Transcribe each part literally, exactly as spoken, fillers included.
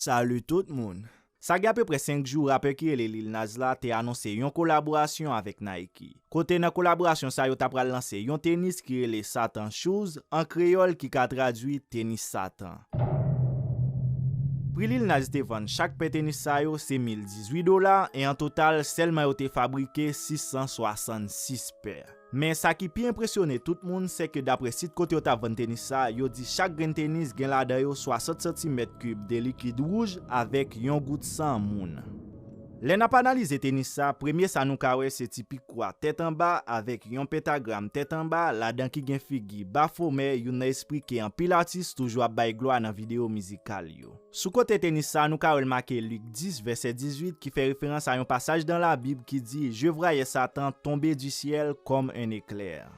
Salut tout moun! Sa gen apeprè senk jou, rapè ki rele Lil Nas la te anonse yon kolaborasyon avèk Nike. Kote nan kolaborasyon sa yo ta pral lanse yon tenis ki rele Satan Shoes, an kreyòl ki ka tradui tenis Satan. Pri Lil Nas te vann chak pè tenis sa yo se mil dizuit dola, e an total, sèlman yo te fabrike sis san swasannsis pè. Men sa ki pi enpresyone tout moun, se ke daprè sit kote yo t ap vann tenis sa, yo di chak grenn tenis gen ladan yo swasant santimèt kib de likid wouj avèk yon gout san moun. Lè n ap analize tenis sa, premye sa nou ka wè se ti pikwa tèt anba avèk yon pentagram tèt anba ladan ki gen figi Bafomè, youn nan espri ke anpil atis toujou ap bay glwa nan videyo mizikal yo. Sou kote tenis sa, nou ka wè l make Lik dis, vèsè dizuit, ki fè referans a yon pasaj dan Labib ki di, Je voyais Satan tomber du ciel comme un éclair.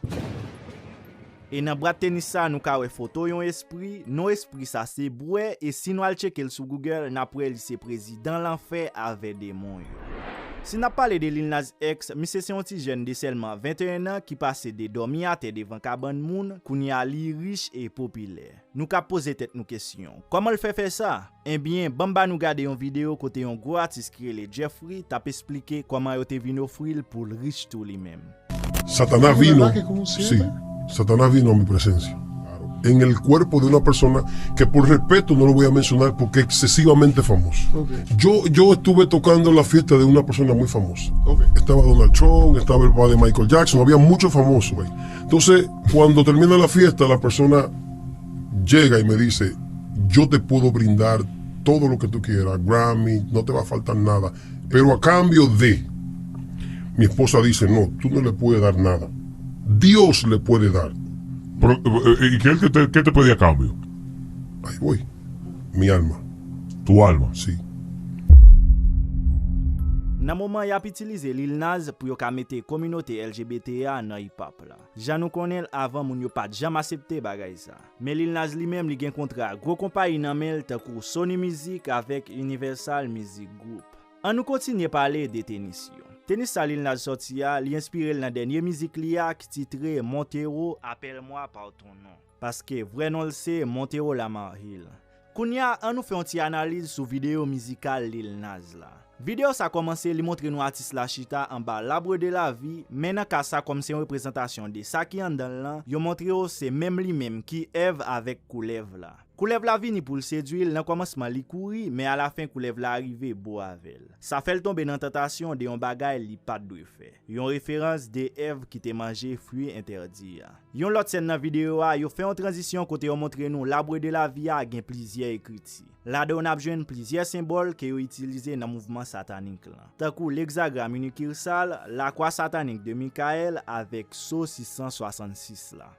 E nan bwat tenis sa, nou ka wè foto yon espri, non espri sa se Bwè, e si nou al tcheke l sou Google, n ap wè li se prezidan lanfè avè demon yo. Si n ap pale de Lil Nas X, misye se yon ti jèn de sèlman venteyen an ki pase de dòmi atè devan kabann moun, kounye a li rich e popilè. Nou ka poze tèt nou kesyon, kòman l fè fè sa? Ebyen, ban m ba nou gade yon videyo kote yon gwo atis ki rele Jeffree t ap esplike kòman yo te vin ofri l pou l rich tou li menm. Satanás vino, sí, Satanás vino a mi presencia. En el cuerpo de una persona que por respeto no lo voy a mencionar porque es excesivamente famoso. Yo, yo estuve tocando la fiesta de una persona muy famosa. Estaba Donald Trump, estaba el papá de Michael Jackson, había muchos famosos ahí. Entonces, cuando termina la fiesta, la persona llega y me dice, yo te puedo brindar todo lo que tú quieras, Grammy, no te va a faltar nada, pero a cambio de, mi esposa dice, no, tú no le puedes dar nada, Dios le puede dar. Pero, eh, eh, ¿y qué, él te, qué te pedía a cambio? Ahí voy, mi alma. Tu alma. Sí. Nan moman y ap itilize Lil Nas pou yo ka mete kominote L G B T a nan hip hop la. Jan nou konnen l, avan moun yo pa t janm asepte bagay sa. Men Lil Nas li menm li gen kontra gwo konpayi nan men l tankou Sony Music avèk Universal Music Group. Ann nou kontinye pale de tenis yo. Tenis sa Lil Nas sòti a, li enspire l nan dènye mizik li a ki titre Montero, Appelle-moi par ton nom. Paske vrè non l se Montero Lamar Hill. Kounye a, ann nou fè yon ti analiz sou videyo mizikal Lil Nas la. Videyo sa kòmanse, li montre nou atis la chita anba l'arbre de la vie, men nan ka sa kòm se yon reprezantasyon de sa ki anndan l lan, yo montre w se menm li menm ki Èv avèk koulèv la. Koulèv la vini pou l sedui l, nan kòmansman li kouri, men alafen koulèv la rive bo avè l. Sa fè l tonbe nan tantasyon de yon bagay li pa t dwe fè. Yon referans de Èv ki te manje fwi entèdi a. Yon lòt sèn nan videyo a, yo fè yon tranzisyon kote yo montre nou l'arbre de la vie a gen plizyè ekriti. Ladan yo n ap jwenn plizyè senbòl ke yo itilize nan mouvman satanik lan, tankou legzagram inikirsal, lakwa satanik de Mikayèl avèk so sis san swasannsis la.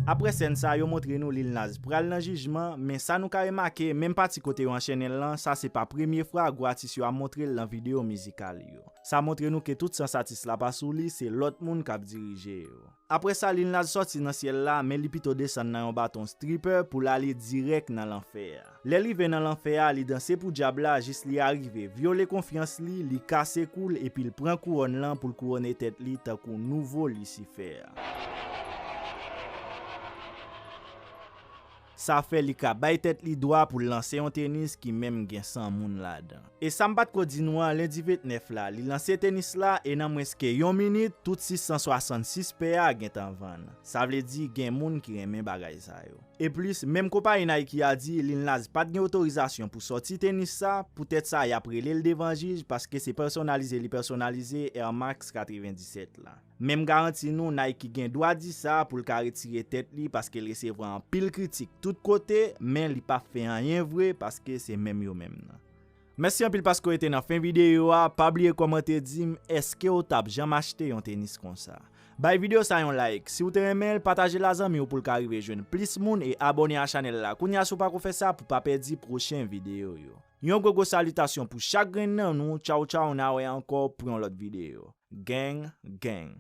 Apre sèn sa, yo montre nou Lil Nas pral nan jijman, men sa nou ka remake, menm pati kote yo anchennen l lan, sa se pa premye fwa gwo atis yo ap montre l nan videyo mizikal yo. Sa montre nou ke tout sans atis la pa sou li, se lòt moun k ap dirije yo. Apre sa, Lil Nas sòti nan syèl la, men li pito desann nan yon baton stripper pou l ale dirèk nan lanfè a. Lè l rive nan lanfè a, li danse pou dyab la jis li arive vyole konfyans li, li kase kou l epi l pran kouwòn lan pou l kouwone tèt li tankou nouvo Lisifè a. Sa fè li ka bay tèt li dwa pou l lanse yon tenis ki menm gen san moun ladan. E sa m pa t ko di nou an, lendi ventnèf la, li lanse tenis la e nan mwens ke yon minit, tout sis san swasannsis pè a gentan vann. Sa vle di gen moun ki renmen bagay sa yo. E plis, menm konpayi Nike a di Lil Nas pa t gen otorizasyon pou sòti tenis sa, poutèt sa y ap rele l devan jij paske se pèsonalize li pèsonalize Air Max katrevenndisèt la. Men m garanti nou Nike gen dwa di sa pou l ka retire tèt li paske l resevwa anpil kritik tout kote, men li p ap fè anyen vre paske se menm yo menm nan. Mèsi anpil paske w rete nan fen videyo a, pa bliye kòmante di m èske w t ap janm achte yon tenis konsa. Bay videyo sa yon like, si w te renmen l, pataje l a zanmi w pou l ka rive jwenn plis moun e abòne a chanèl la kounye a si w pako fè sa pou pa pèdi pwochen videyo yo. Yon gwo gwo salitasyon pou chak grenn nan nou, tchaw tchaw n a wè ankò pou yon lòt videyo. Gang, gang.